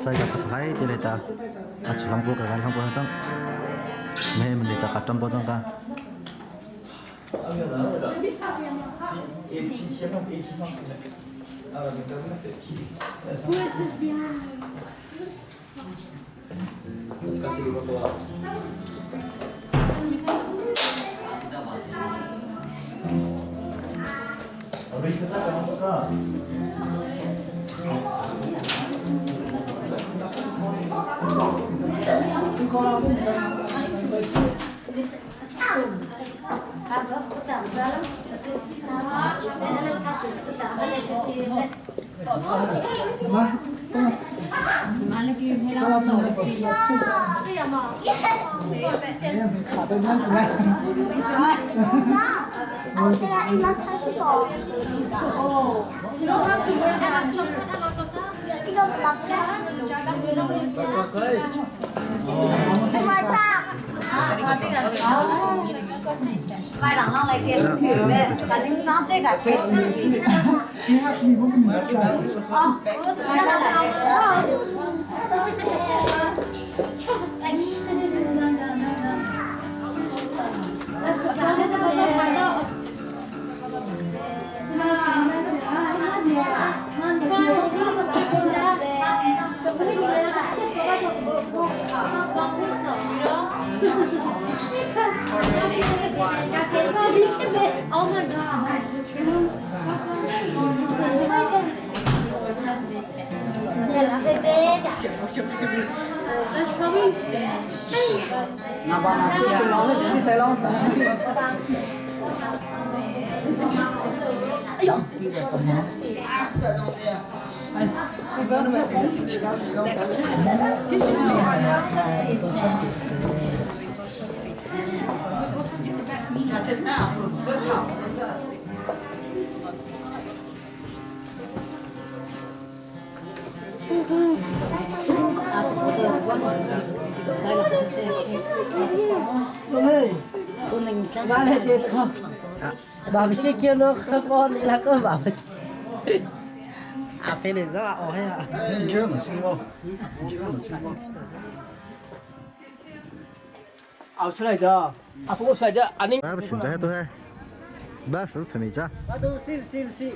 再个不太的来打，啊，吃糖果个糖果张，没们的打张包张个。 Oh my god. That's probably in Spanish. Bà bị kia kia nó không có là có bà à phải này ra ổ hay à? 你看能听吗？你看能听吗？熬出来的，啊，不过出来的，啊你。那不存在都系，那是平米咋？我都是是是。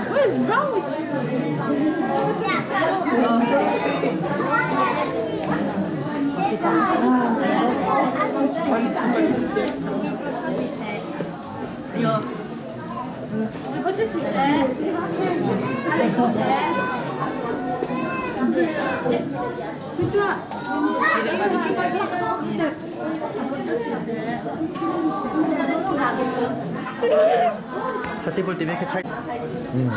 What is wrong with you? Sa table TV 去猜。嗯。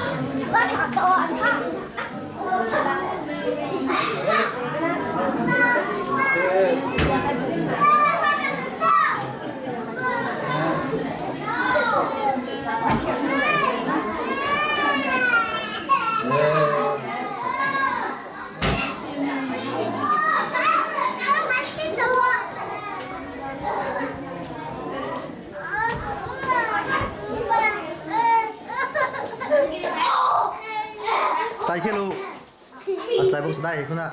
带去路，啊，带不是带去哪？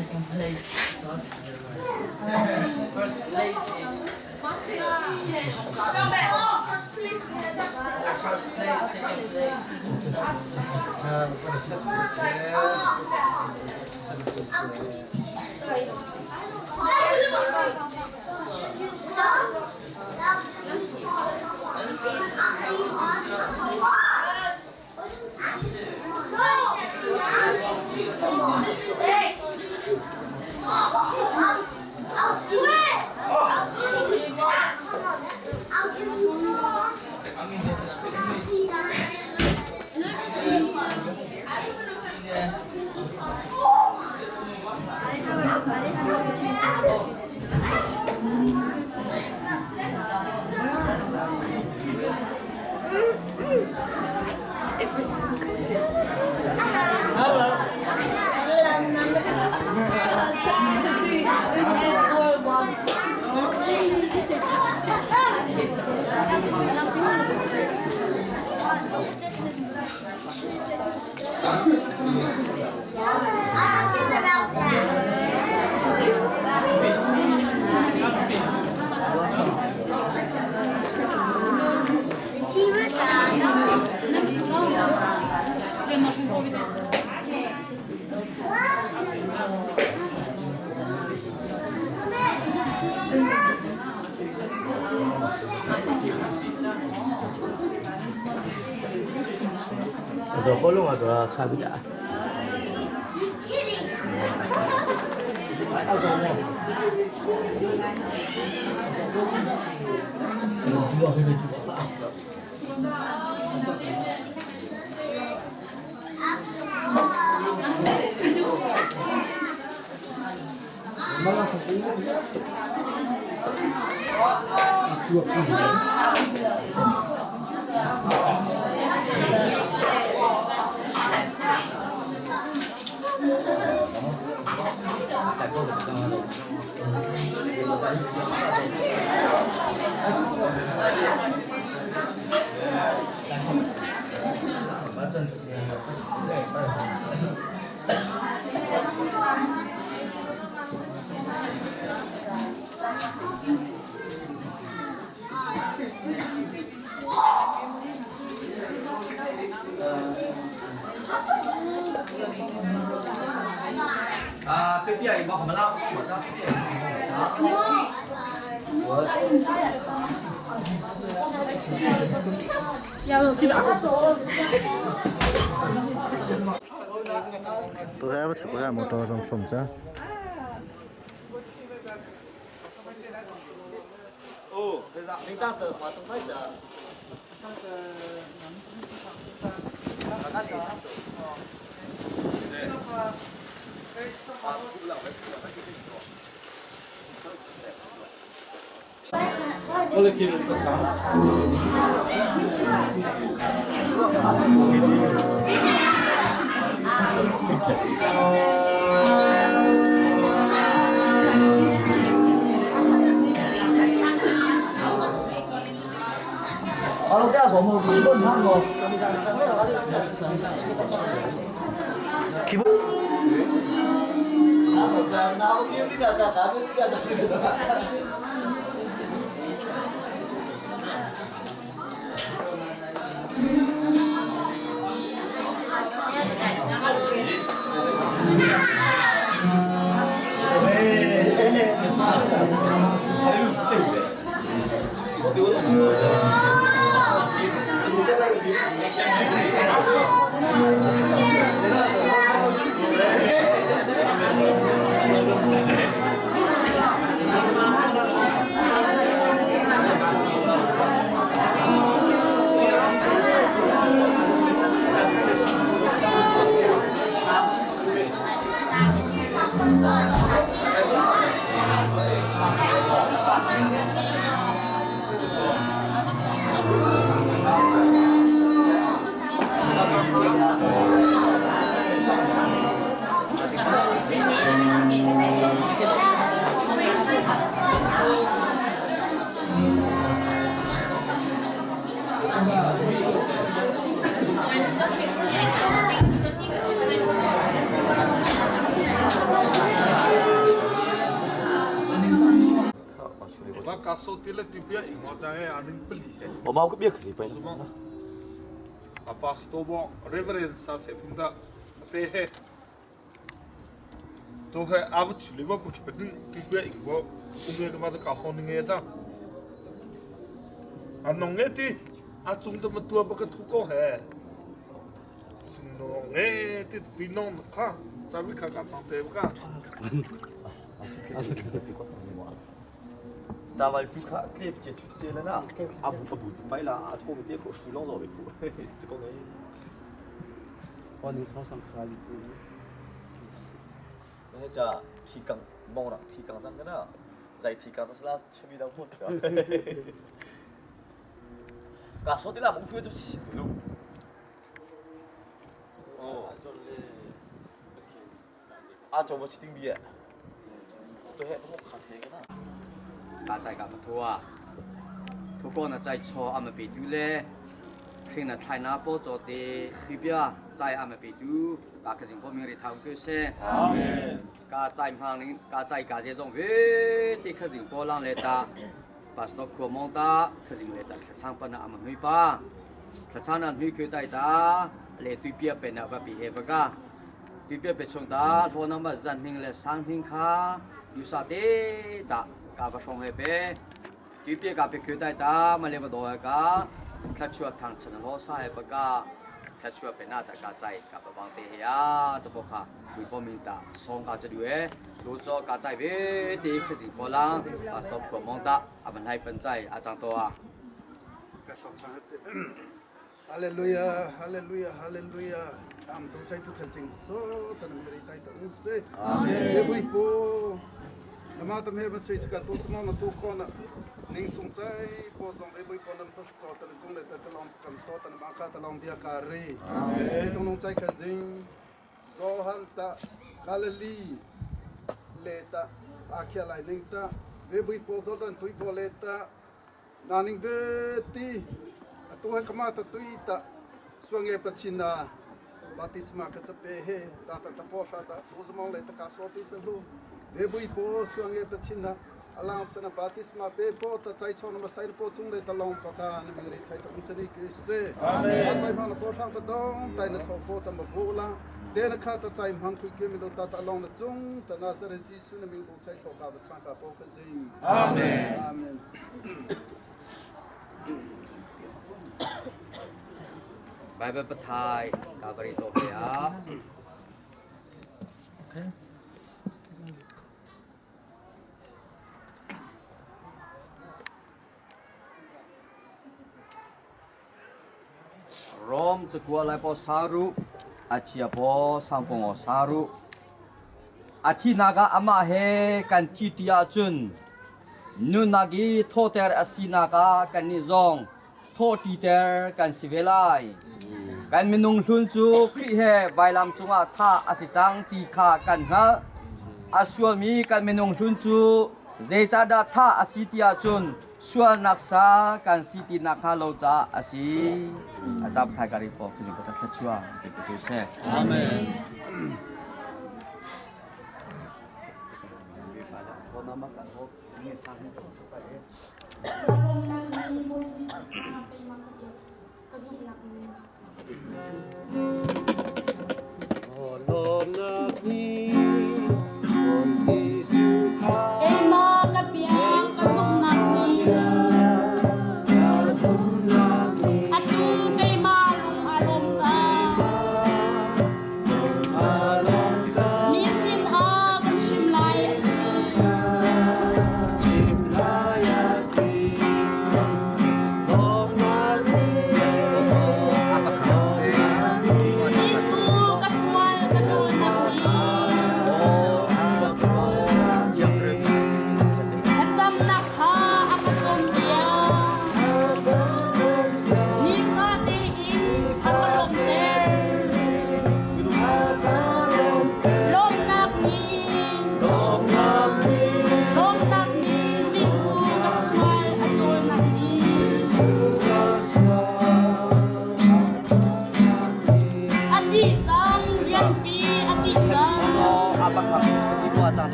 Second place. First place. First place, second place. To ko long a to cha bi da. 啊，对边一个好么啦？我都还不吃不还没多少风筝。哦，你大的华东派的。 我老家我冇问翻我。기본 我妈个别可以背了。 但係佢卡clip 接出接了啦，阿布阿布摆啦，阿错个点可输两座为苦，这个呢。我你手上卡里。那只提纲冇啦，提纲上个啦，在提纲就是啦，前面都冇的。噶说的啦，冇佢就细细对咯。哦。啊，做冇设定嘅，都系冇卡车个啦。 กาใจกับปะทัวทุกคนใจชออามาปีดูเลชิงน่ะไทยนาโปโจตีพี่เบียใจอามาปีดูกากสิงพ่อมีริทาวกุเซกาใจพังนี้กาใจกาเจจงเวติขสิงพ่อลังเลตาปัสนกขัวมองตาขสิงเลตาช่างปนะอามาหุยป้าช่างนั้นหุยคือไตตาเลตุเปียเป็นอาปีเฮปกาตุเปียเป็นชงตาโทนัมาจันหิงเลสังหิงคายูซาเตตากาบชงเฮเปตุเปียกาเปคือไตตามาเลมาดอยกาทัชชัวทางชนะโลซาเฮปกา thachua pe na ta ka chai ka pa bang te he ya to po kha bui po min ta song ka chadu e lu cho ka chai ve te khazi po lang pastor pho mong ta aban hai pan chai a chang to a. Hallelujah, hallelujah, hallelujah. Am tu chai tu khal sing so tan mi ri tai ta ung se. Amen. Ye bui po. Nama tam he ba chui chka tu smo na tu ko na ning sung chai po zong ve bui po nam pa so tan chung le ta chalong kam so tan ma kha ta long bia ka ri. Amen. Chung nong chai kha zing zo han ta Galilee le ta akhia lai ning ta ve bui po zo dan tui po le ta na ning ve ti atu he kama ta tui ta suange pachina baptisma ka chape he ta ta ta po sha ta tu zamong le ta ka so ti sa lu ve bui po suange pachina alang sana baptisma pe po ta chai chon ma sai po chung le ta long pa ka na ming ri thai ta um chani ki se amen chai ma na po thang ta dong tai na so po ta ma bu la te na kha ta chai mang phui ke mi lo ta ta long na chung ta na sa re Jesu na ming bu chai so ka ba chang ka po ka jing amen amen. Bible pathai ka bari to he a. Okay. Rom chakua lai po saru achia po sangpongo saru athi naga ama he kan thi tia chun nunagi thoter asina ka kan ni zong tho ti ter kan si velai kan minung hlun chu khri he vailam chunga tha asi chang ti kha kan nga asual mi kan minung hlun chu zeicahdah tha asi tia chun sual naksa kan si ti nakha lo cha asi achap thai kari po kujing ko ta chua ke ko se amen. Chim lai asi.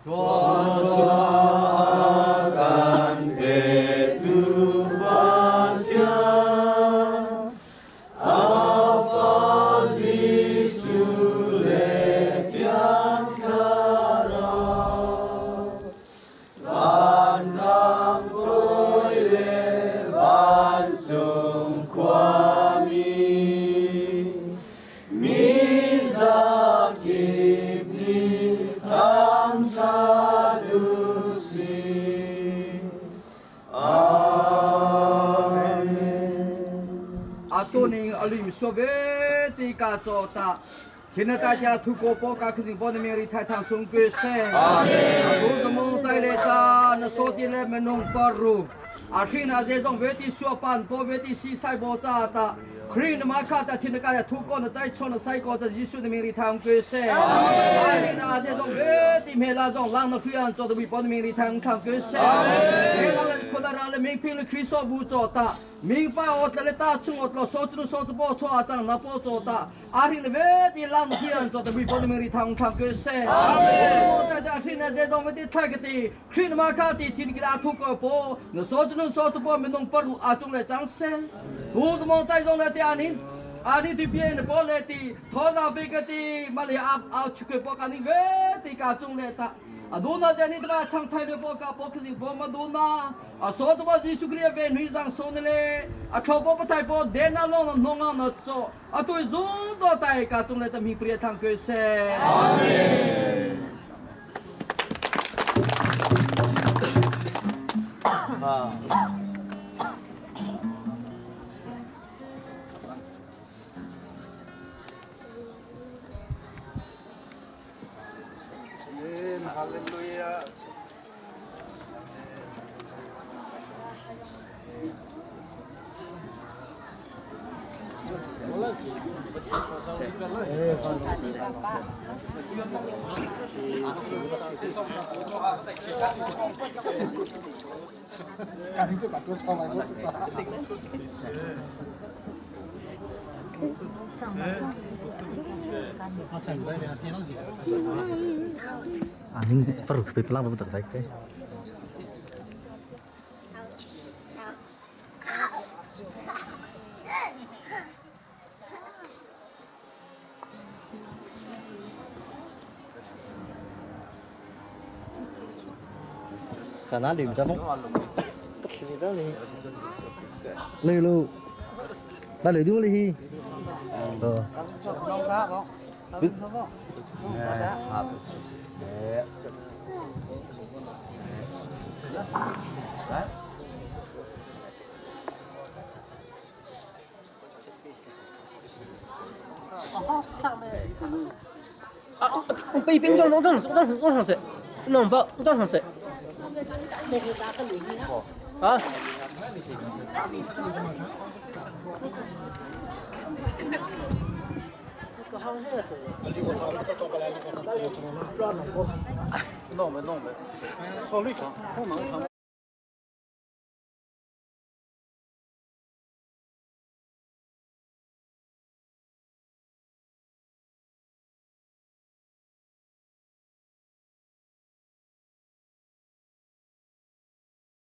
Thluachuah kan petu Pathian, a Fa Jesuh le Thiang Thlarau, vanram toi le vancung khuami, mi zakip nih thangṭhat u sih. Amen. Atu ning alim sove ti ka cho ta thina ta kya thu ko po ka khizing po na meri thai thang sung ke se. Amen. Atu ka mong tai le cha na so ti le menung paru. A hrin a ze dong ve ti suwa pan po ve ti si sai bo cha ta. ครีนมาคาตาทินกาทุกคนใจชนใส่ก็จะยิสุนมีริทางเกเซอารินาเจตงเวติเมลาจงลังนครีอันจดวิปนมีริทางทางเกเซเมลาเลคนดาราเลมิงพิลคริสบูจตามิงปาอดเลตาชุงอดลโซจุโซจปอชอจังนาปอจตาอารินเวติลังครีอันจดวิปนมีริทางทางเกเซโมใจดาทินเจตงเวติทากติครีนมาคาติทินกิลาทุกปอนโซจุโซจปอมินงปรุอาจุงเลจังเซบูมองใจจงเลติอานิอานิที่เพียนปอเลติทอราเบกติมาเลยอาอาชุกปอกันนี่เวติกาจุงเลตาอาดูนาเจนิตราช่างไทยเรปอกาปอคิปอมาดูนาอาโซตบาจิสุกรีเวนุยจังโซนเลอาเขาปอปไทยปอเดนาลงนงานโซอาตุยซุนตัวไทยกาจุงเลตมีเปรียทางเกษ อาเมน Hallelujah. À, nhưng perlu pelan betul tak ke? Karena di macam Lê lu. Ba lê du li. Ờ. 被冰装装装装装上色，弄包装上色。啊？弄没弄没，说绿茶，不能。